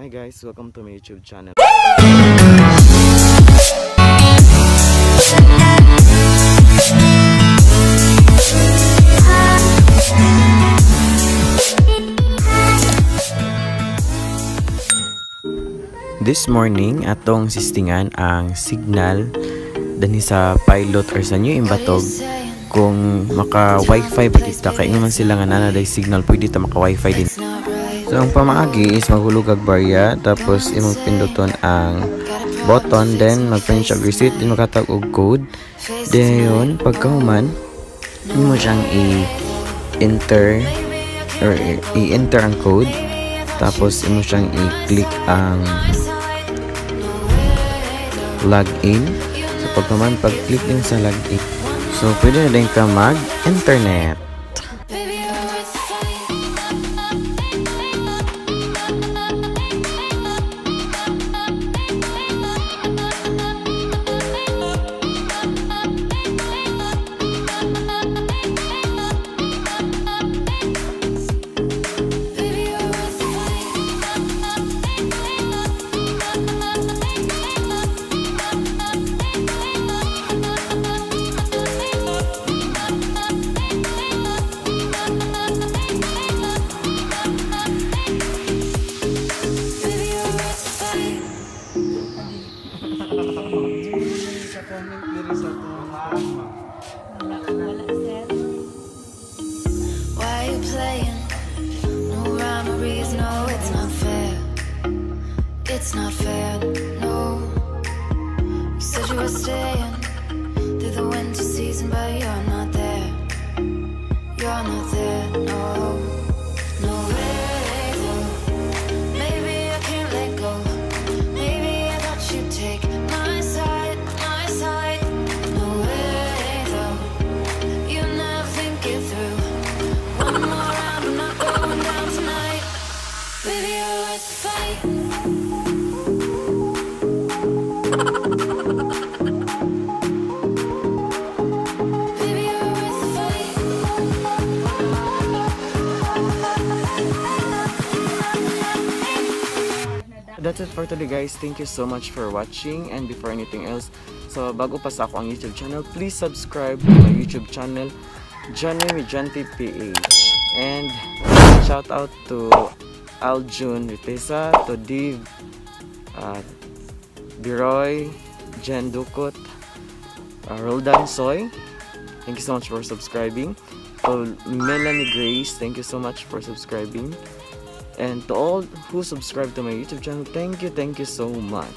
Hi guys, welcome to my YouTube channel. This morning, atong sistingan ang signal dinhi sa Pilot or sa New Imbatog kung maka wifi ba kita, kay man sila nga naa na signal, pwede ta maka wifi din. So ang pamaagi is maghulog kag barya, tapos imong pinduton ang button, then mag-print siya receipt, then makatawag og code. Then pagkahuman, imo siyang i-enter or i-enter ang code, tapos imo siyang i-click ang login. So pagkaman pag-click din sa login, so pwede na din ka mag-internet. Why you playing? No rhyme or reason, no, it's not fair. It's not fair, no. You said you were staying through the winter season, but you're not there. You're not there, no. No way, though. Maybe I can't let go. Maybe I thought you'd take my side, my side. No way, though. You never think it through. One more round, I'm not going down tonight. Baby, you're worth the fight. Baby, you're worth the fight. That's it for today, guys. Thank you so much for watching, and before anything else, so bago pa sa ako ang YouTube channel, please subscribe to my YouTube channel, Johnny Mijante PH. And shout out to Aljun Ritesa, to Dave, Biroy, Jen Dukot, Roldan Soy. Thank you so much for subscribing. To Melanie Grace, thank you so much for subscribing. And to all who subscribe to my YouTube channel, thank you so much.